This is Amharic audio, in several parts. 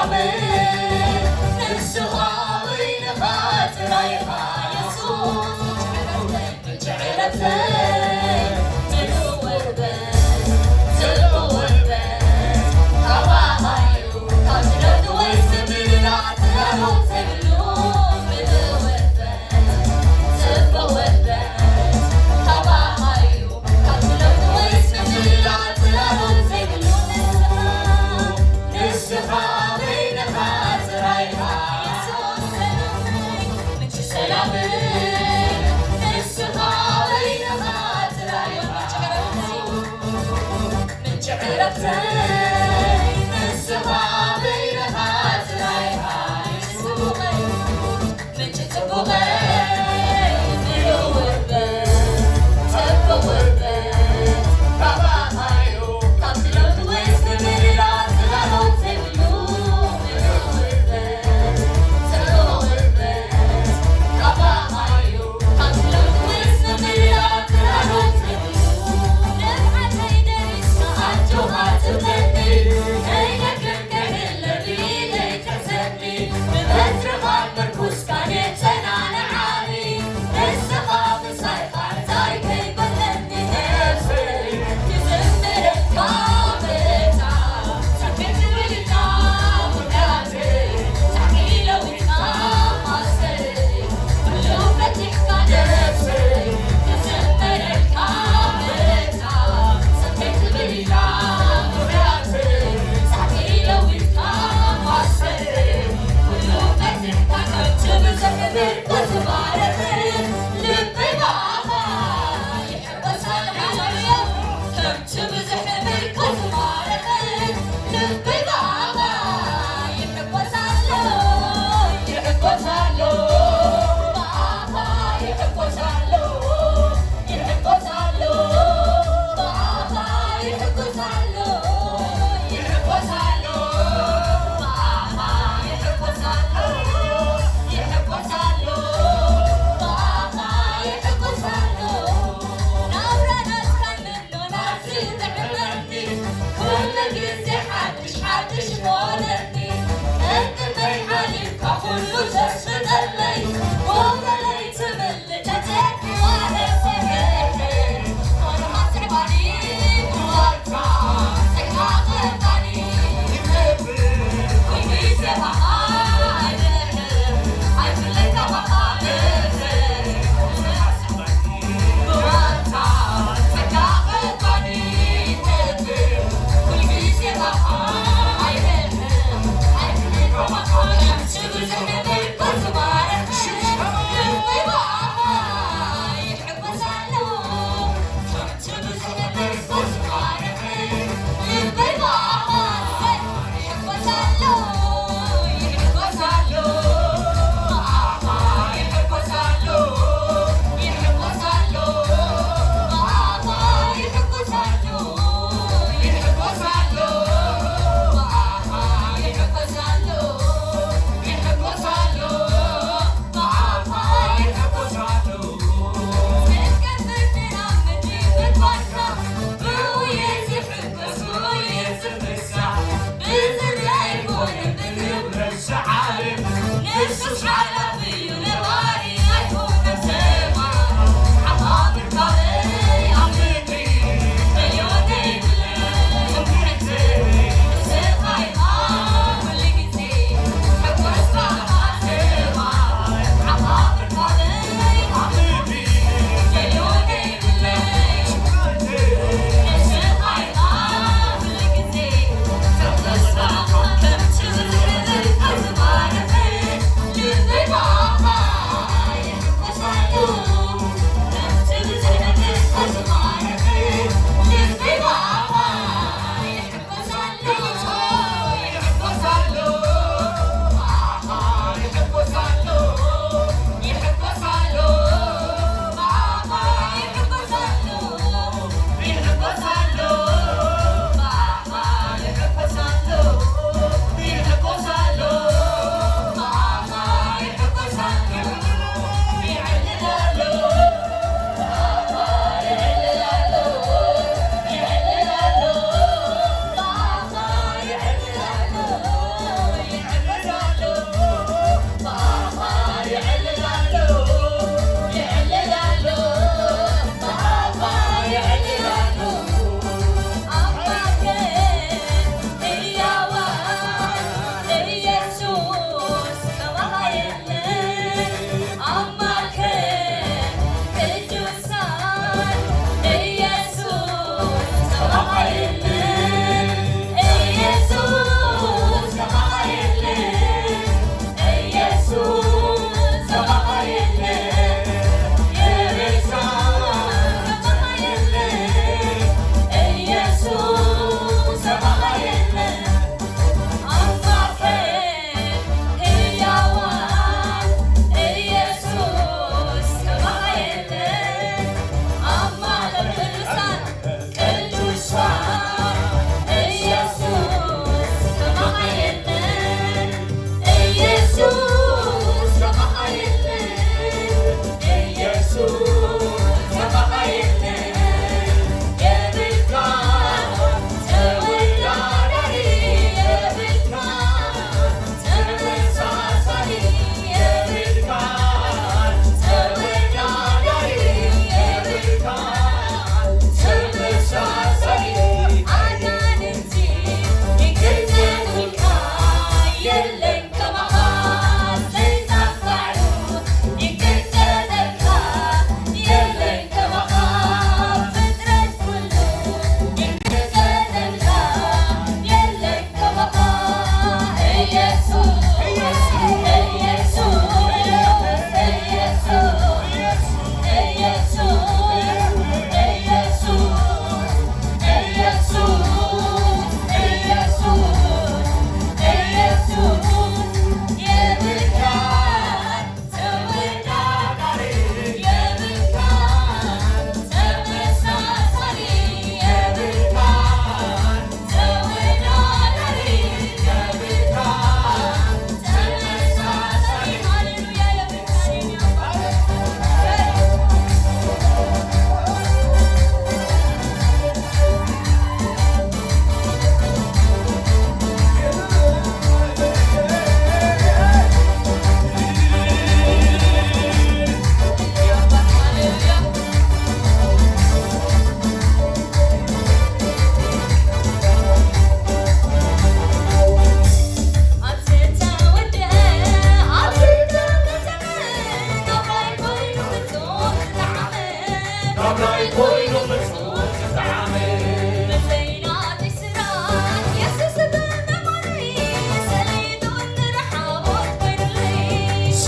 ሰላምን ንስኻ በይንኻ ጥራይ ኢኻ የሱስ ምንጪ ዕረፍተይ ጽቡቕ ውህበት ጽቡቕ ውህበት ካባኻ እዩ ካብቲ ለውጢ ወይስ ምብልላት ጽላሎት ዘይብሉ ምሉእ ውህበት ጽቡቕ ውህበት ካባኻ እዩ ካብቲ ለውጢ ወይስ ምብልላት ጽላሎት ዘይብሉ ንስኻ ንስኻ በይንኻ ጥራይ ኢኻ የሱስ ሰላመይ ምንጪ ሰላመይ ንስኻ በይንኻ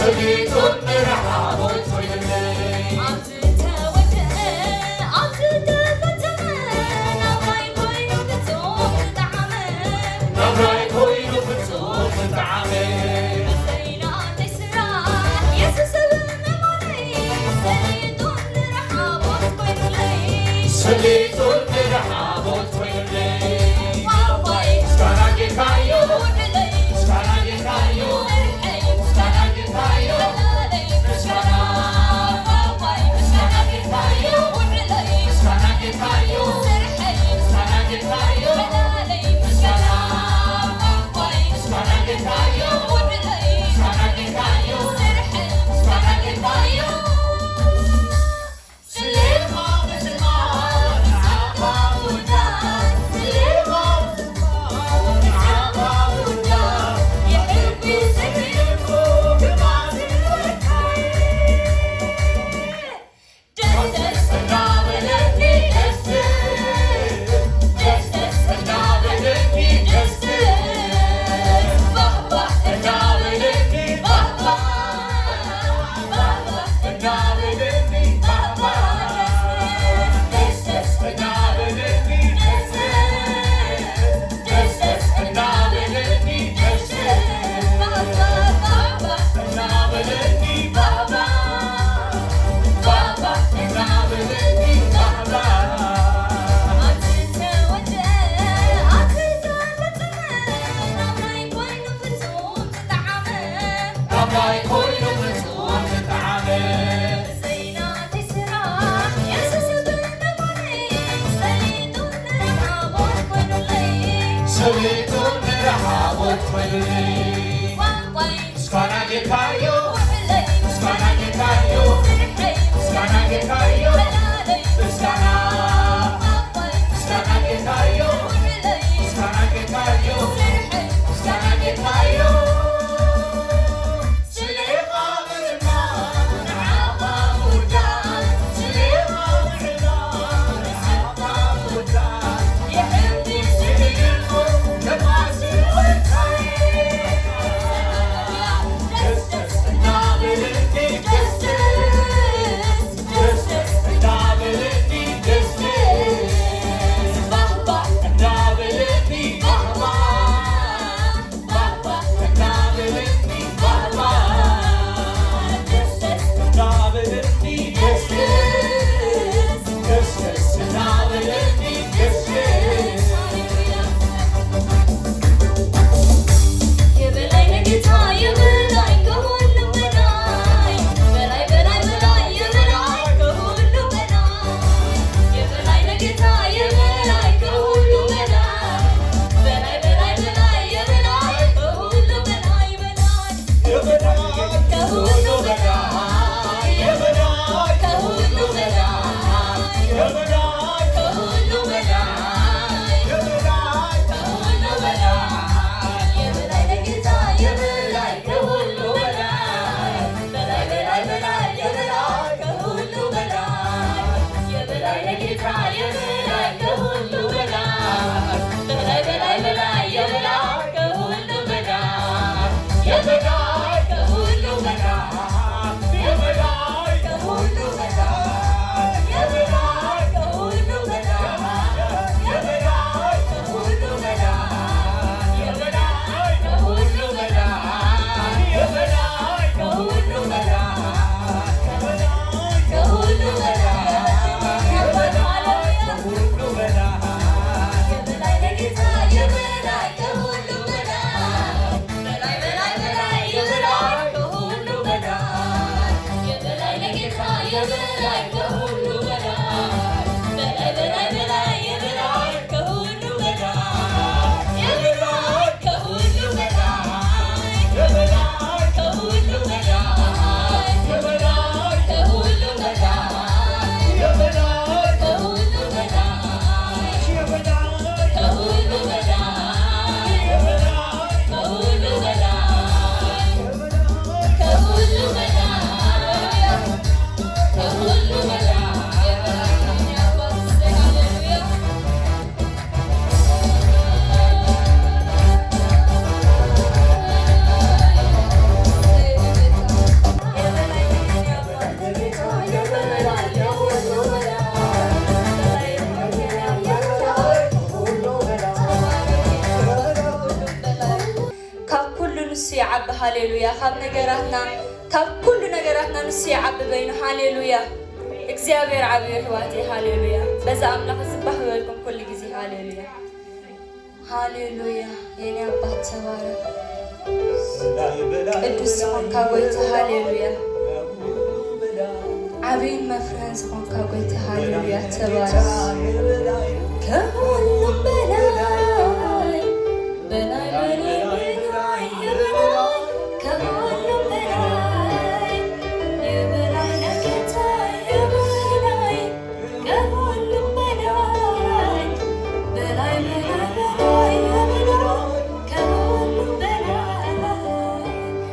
ሰሊጡን ረሓቦት ኮይኑለይ። ኣብ ዝተወድአ፣ ኣብ ዝተፈጸመ፣ ናብራይ ኮይኑ ፍጹም ዝጠዓመ። ናብራይ ኮይኑ ፍጹም ዝጠዓመ። ብዘይናተይ ስራሕ የሱስ ብምዃነይ ሰሊጡን ረሓቦት ኮይኑለይ። ሰሊጡን ረሓቦት ኮይኑለይ። ዋዋይ። ምስጋና ጌታዮ። ውዕለይ። ምስጋና ጌታዮ። ስርሐይ። ምስጋና ጌታዮ። ዕላለይ። ምስጋና። ዋዋይ። ምስጋና ጌታዮ። ውዕለይ። ምስጋና ጌታዮ። ስርሐይ። ምስጋና ጌታዮ። ዕላለይ። ምስጋና። ዋዋይ። ምስጋና ጌታዮ። ውዕለይ። ምስጋና ጌታዮ። ስርሐይ። ምስጋና ጌታዮ። ስሌኻ ምዝማር ንዓኻ ውዳስ። ስሌኻ ምዝማር ንዓኻ ውዳስ። የሕጉሰኒ። ግማዝን ወርካይ። ደስ ደስ እናበለኒ ደስ ደስ ደስ እናበለኒ ደስ ባህ ባህ እናበለኒ ባህ ባህ ባህ ባህ እናበለኒ ባህ ባህ ደስ ደስ እናበለኒ ደስ ደስ ደስ እናበለኒ ደስ ባህ ባህ ባህ እናበለኒ ባህ ባህ ባህ ባህ እናበለኒ ባህ ኣብ ዝተወድአ፣ ኣብ ዝተፈጸመ፣ ናብራይ ኮይኑ ፍጹም ዝጠዓመ። ናብራይ ኮይኑ ፍጹም ዝጠዓመ። ዘይናተይ ስራሕ የሱስ ብምዃነይ ሰሊጡን ረሓቦት ኮይኑለይ። ሰሊጡን ረሓቦት ኮይኑለይ። ቋንቋይ። ምስጋና ጌታዮ። ውዕለይ። ምስጋና ጌታዮ። ስርሐይ። ምስጋና ጌታዮ። ዕላለይ። ምስጋና። ቋንቋይ። ምስጋና ጌታዮ። ውዕለይ። ምስጋና ጌታዮ። ስርሐይ። ምስጋና ጌታዮ። ስሌኻ ምዝማር ንዓኻ ውዳስ። ስሌኻ ምዝማር ንዓኻ ውዳስ። የሕጉሰኒ። ግማዝን ወርካይ። ደስ ደስ እናበለኒ ደስ ደስ ደስ ደስ ንሱ ይዓቢ። ሃሌሉያ። ካብ ነገራትና፣ ካብ ኩሉ ነገራትና ንሱ ይዓቢ በይኑ። ሃሌሉያ። እግዚኣብሔር ዓብዩ ኣሕዋተይ። ሃሌሉያ። በዛ ኣምላኽ ዝባህ በልኩም ኩሉ ግዜ። ሃሌሉያ፣ ሃሌሉያ። የኔ ኣባት ተባረክ። ቅዱስ ዝኾንካ ጎይታ፣ ሃሌሉያ። ዓብይን መፍርህን ዝኾንካ ጎይታ፣ ሃሌሉያ፣ ተባረክ። ከሁሉም በላይ በላይ በላይ በላይ የበላይ፣ ከሁሉም በላይ የበላይ ለጌታ የበላይ፣ ከሁሉም በላይ በላይ በላይ በላይ የበላይ፣ ከሁሉም በላይ።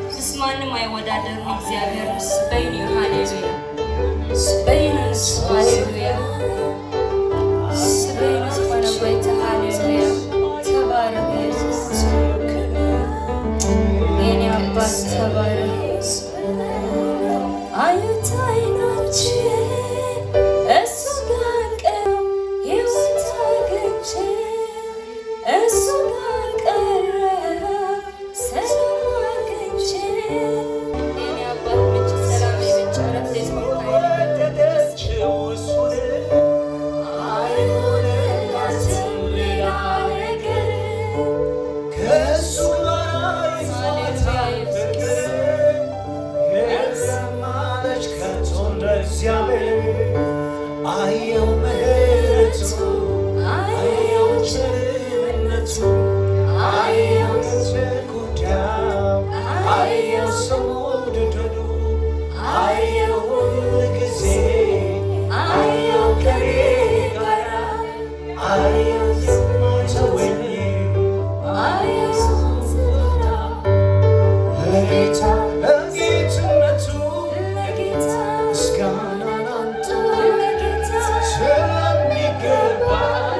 ምስ ማንም አይወዳደርም። እግዚአብሔር ንሱ በይኑ እዩ። ሃሌሉያ። በይኑ ንሱ። ሃሌሉያ። ንሱ በይኑ ዝኾነ ጎይታ፣ ሃሌሉያ፣ ተባረክ ኢየሱስ። የኔ አባት ተባረክ። አዩት አይኖቼ፣ እሱ ጋር ቀረሁ፣ ሕይወት አግኝቼ እሱ ጋር ቀረሁ፣ ሰላም አግኝቼ። የኔ አባት፣ ምንጭ ሰላም፣ ምንጭ ዕረፍት ዝኾንካ። ወደደችው እሱን፣ አይሆንላትም ሌላ ነገር። ከእሱ ጋር ይዟታል ፍቅር፣ የለም አለች ከቶ እንደ እግዚአብሔር። አየው ምሕረቱ፣ አየው ቸርነቱ፣ አየው ጉዳዩ፣ አየው ሰው መውደዱ፣ አየው ሁል ጊዜ፣ አየው ከኔ ጋራ፣ አየው የማይተወኝ። አየው ስራ። ለጌታ ለጌትነቱ ለጌታ ምስጋናን አምጡ። ለጌታ ስለሚገባ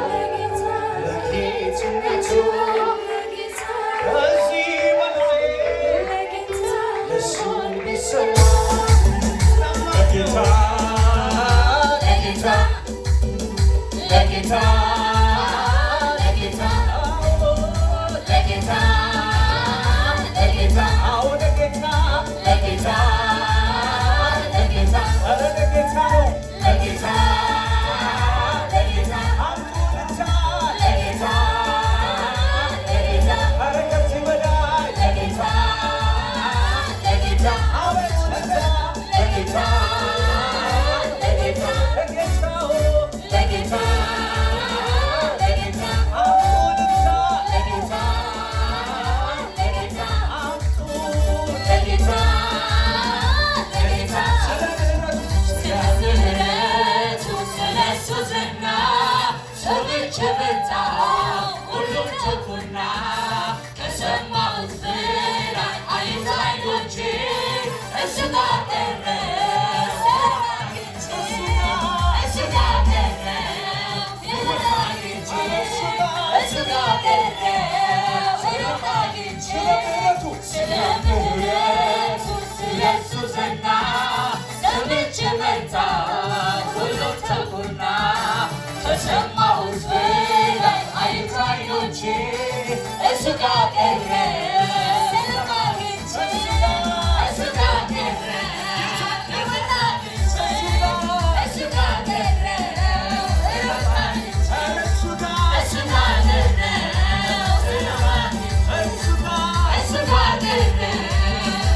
ለጌታ ለጌትነቱ ለጌታ ከዚህ በላይ ለጌታ ለሱ ቢሰዋ ለጌታ ለጌታ ለጌታ ለጌታ ለጌታ ለጌታ አዎ ለጌታ። ለጌታ ለጌታ ኧረ ለጌታ። ለጌታ ለጌታ አምጡ ልታ። ለጌታ ለጌታ ኧረ ከዚህ በላይ። ለጌታ ለጌታ አቤት ለጌታ። ለጌታ ለጌታ ለጌታው። ለጌታ ለጌታ አምጡ ልታ። ለጌታ ለጌታ አምጡ። ለጌታ ለጌታ። ስለ ምሕረቱ። ስለ ምሕረቱ፣ ስለ እሱ ዝና ሰምቼ መጣሁ፣ ሁሉም ተውኩና። ከሰማሁት በላይ አዩት ዓይኖቼ፣ እሱ ጋር ቀረ ሰላም አግኝቼ፣ እሱ ጋር ቀረ ሕይወት አግኝቼ፣ እሱ ጋር ቀረ ሕይወት አግኝቼ። ስለ ምሕረቱ። ስለ ምሕረቱ፣ ስለ እሱ ዝና ሰምቼ መጣሁ፣ ሁሉም ተውኩና። ከሰማሁት በላይ አዩት ዓይኖቼ፣ እሱ ጋር ቀረ ሰላም አግኝቼ፣ እሱ ጋር ቀረ ሕይወት አግኝቼ፣ እሱ ጋር ቀረ ሕይወት አግኝቼ። ኧረ እሱ ጋር። እሱ ጋር ቀረ ሰላም አግኝቼ። እሱ ጋር። እሱ ጋር ቀረ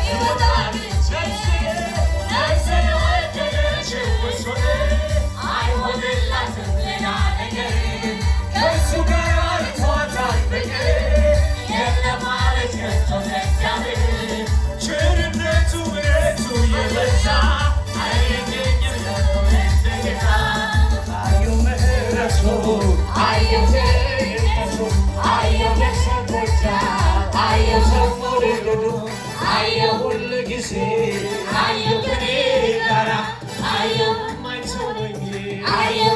ሕይወት አግኝቼ። ነፍሴ ወደደችው እሱን፣ አይሆንላትም ሌላ ነገር። ከእሱ ጋር ይዟታል ፍቅር፣ የለም አለች ከቶ እንደ እግዚአብሔር። ቸርነቱ ምሕረቱ የበዛ አይገኝም እንደ ጌታ። አየው ምሕረቱ፣ አየው ቸርነቱ፣ አየው ነፍሰ አየው ሰው መውደዱ፣ አየው ሁል ጊዜ፣ አየው ከኔ ጋራ፣ አየው የማይተወኝ። አየው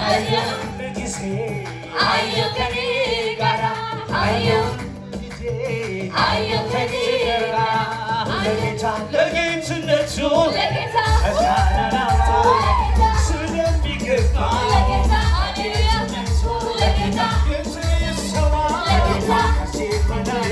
አየው ሁል ጊዜ። አየው ከኔ ጋራ፣ አየው ጊዜ። አየው ከኔ ጋራ። ለጌታ ለጌትነቱ ለጌታ። ምስጋናን አምጡ ስለሚገባ። ለጌታ፣ ሃሌሉያ፣ ለጌታ። ይሰማ። ለጌታ። ከዚህ በላይ።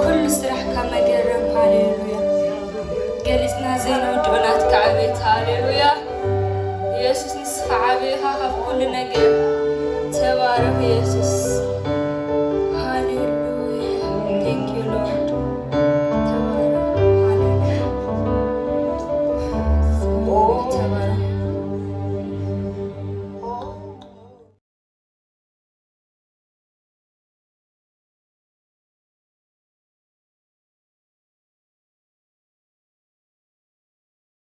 ኩሉ ስራሕካ መገረም ሃሌሉያ። ገሊፅና ዘይንውድኦ ናትካ ዕቤት ሃሌሉያ። ኢየሱስ፣ ንስኻ ዓብይኻ ካብ ኩሉ ነገር። ተባረኽ ኢየሱስ።